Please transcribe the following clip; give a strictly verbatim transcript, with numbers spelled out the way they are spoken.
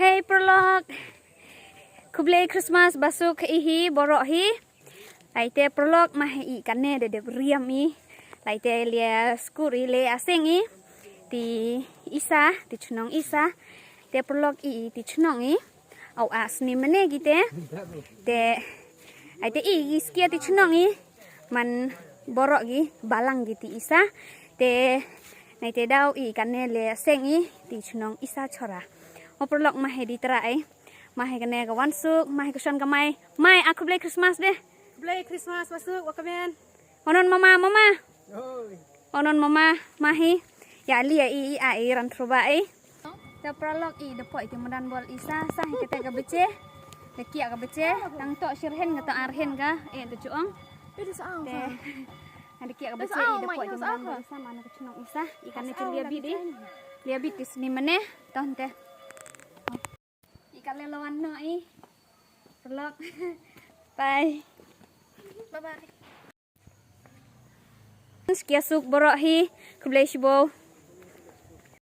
Hey paralok. Khublei Christmas basuk i hi baroh hi. Laite paralok ma hi i kane de de riam i. Laite lia skur i le aseng i. Ti isa, ti chnong isa. Te paralok i ti chnong i. Au as ni mene gite. Te aite i gi skia ti chnong i. Man baroh gi balang gi ti isa. Te naite dau i kane le seng i ti chnong isa chora. O paralok ma hi di tra i. Ma hi kane ka wan suk, ma hi ka shon ka mai. Mai a khublei Christmas de. Khublei Christmas basuk wa kamen. Onon mama, mama. Onon mama, ma hi. Ya li ya i i a i ran truba i. Te paralok i de poi ti madan bol isa, sa hi kate ka beche. De kia ka beche, tang to shirhen ka to arhen ka, eh de chuong. Te. Ada kia ka beche i de poi ti madan bol isa, mana ka chnong isa. I kane chu lia bit i. Lia bit ti sni mane, ton te. I kale lawan no i. Paralok. Bye. Bye bye. Skia suk baroh hi, khublei shibun,